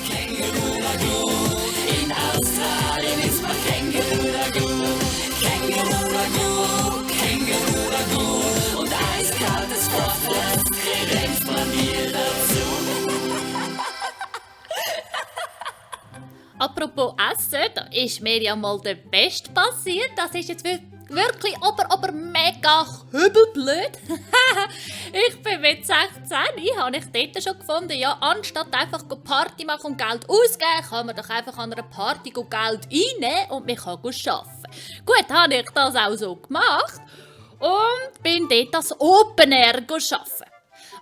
Känguru-Ragout. In Australien isst man Känguru-Ragout. Känguru-Ragout, Känguru-Ragout. Und eiskaltes Frottwurst-Creme Vanille dazu. Apropos Essen, da ist mir ja mal der Beste passiert. Das ist jetzt wirklich aber mega hübelblöd. Ich bin mit 16, habe ich dort schon gefunden, ja, anstatt einfach Party machen und Geld ausgeben, kann man doch einfach an einer Party Geld einnehmen und man kann arbeiten. Gut, habe ich das auch so gemacht und bin dort als Open Air arbeiten.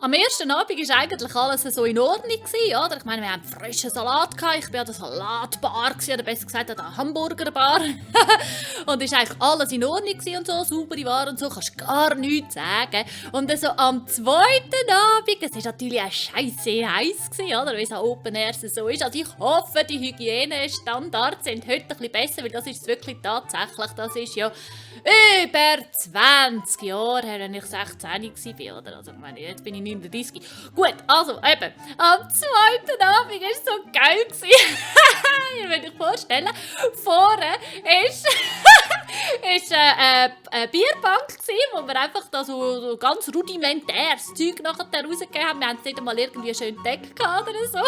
Am ersten Abend war eigentlich alles so in Ordnung, oder? Ich meine, wir hatten frischen Salat, ich war an der Salatbar, oder besser gesagt an der Hamburgerbar. Und es war eigentlich alles in Ordnung und so, saubere Ware und so, kannst gar nichts sagen. Und so am zweiten Abend, es war natürlich auch scheisse heiß, oder? Wie es an Open Air so ist. Also ich hoffe, die Hygienestandards sind heute ein bisschen besser, weil das ist wirklich tatsächlich, das ist ja über 20 Jahre her, wenn ich 16 war, oder? Also ich meine, jetzt bin ich 39. Gut, also eben, am zweiten Abend war es so geil. Ihr könnt euch vorstellen, vorne ist eine Bierbank, wo wir einfach da so ganz rudimentäres Zeug nachher rausgegeben haben. Wir haben es nicht einmal irgendwie schön gedeckt oder so.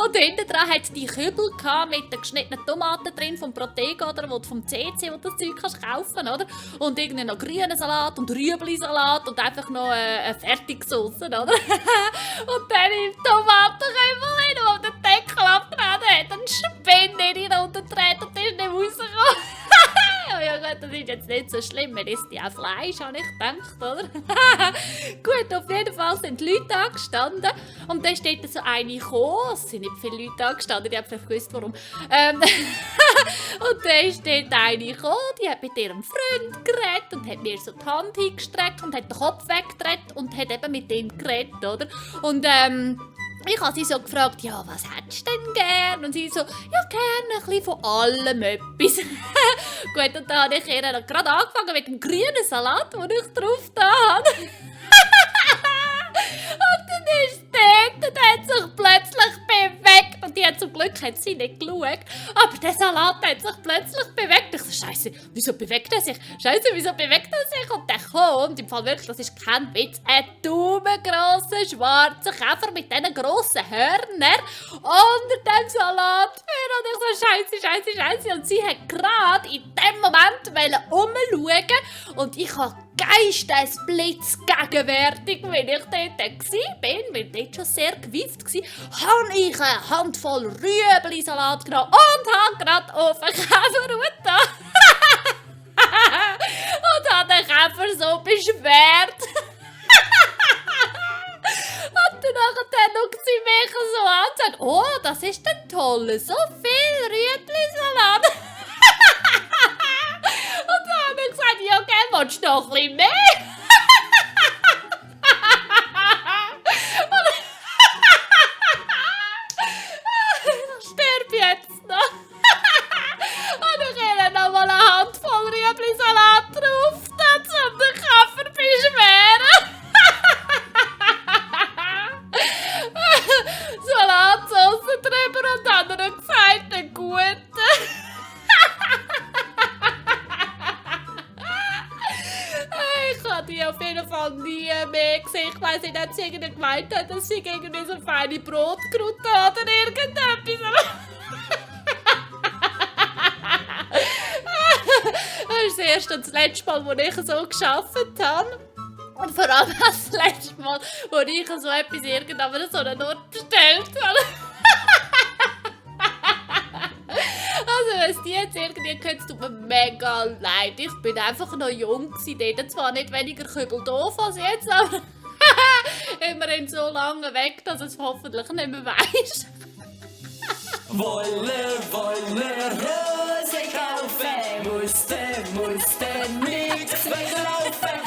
Und hinten dran hat es die Kübel mit den geschnittenen Tomaten drin vom Protego oder vom CC, wo du das Zeug kannst kaufen, oder? Und irgendwie noch grünen Salat und Rüebli-Salat und einfach noch eine Fertigsauce, oder? Und dann im Tomatenkübel hin, wo der Deckel abgetreten hat, eine Spinne in die runtergetreten und ist nicht rausgekommen. Ja gut, das ist jetzt nicht so schlimm, man isst ja auch Fleisch, habe ich gedacht, oder? Gut, auf jeden Fall sind die Leute angestanden und dann steht so eine gekommen, es sind nicht viele Leute angestanden, die haben vielleicht gewusst, warum. Und dann steht eine gekommen, die hat mit ihrem Freund geredet und hat mir so die Hand hingestreckt und hat den Kopf weggedreht und hat eben mit ihm geredet, oder? Und ich habe sie so gefragt, ja, was hättest du denn gern? Und sie so, ja, gerne ein bisschen von allem etwas. Gut, und dann habe ich ihr gerade angefangen mit dem grünen Salat, den ich drauf da habe. Und dann ist dort und hat sich plötzlich bewegt. Und die hat zum Glück hat sie nicht geschaut. Aber der Salat hat sich plötzlich bewegt. Ich so, Scheiße, wieso bewegt er sich? Scheiße, wieso bewegt er sich? Und der kommt, im Fall wirklich, das ist kein Witz, ein daumengrosser schwarzer Käfer mit diesen grossen Hörnern unter dem Salat. Und ich so, Scheiße. Und sie hat gerade in dem Moment umschauen und ich habe Geistesblitz gegenwärtig, wenn ich dort war, weil dort schon sehr gewieft war, habe ich eine Handvoll Rüebli-Salat genommen und habe gerade auf den Käfer runter. Und habe den Käfer so beschwert. Und dann schaut sie mich so an und sagt, oh, das ist denn toll, so viel Rüebli-Salat. Und dann habe ich gesagt, ja, gell, willst du noch ein bisschen mehr? Ich sterbe jetzt noch. Und ich habe noch mal eine Handvoll Rüebli-Salat drauf, um den Käfer zu beschweren. Salatsauce drüber und dann hat er gesagt, eine gute. Ich habe die auf jeden Fall nie mehr gesehen. Ich weiss nicht, ob sie irgendwie gemeint hat, dass sie irgendwie so feine Brotkrute oder irgendetwas. Das ist das erste und das letzte Mal, wo ich so gearbeitet habe. Und vor allem das letzte Mal, wo ich so etwas irgendwann an so einen Ort bestellt habe. Also, wenn es die jetzt irgendwie gehört, tut mir mega leid. Ich bin einfach noch jung gewesen, dort zwar nicht weniger kübeldoof als jetzt, aber immerhin so lange weg, dass es hoffentlich nicht mehr weiss. Wolle Rose kaufen, musste nix weglaufen.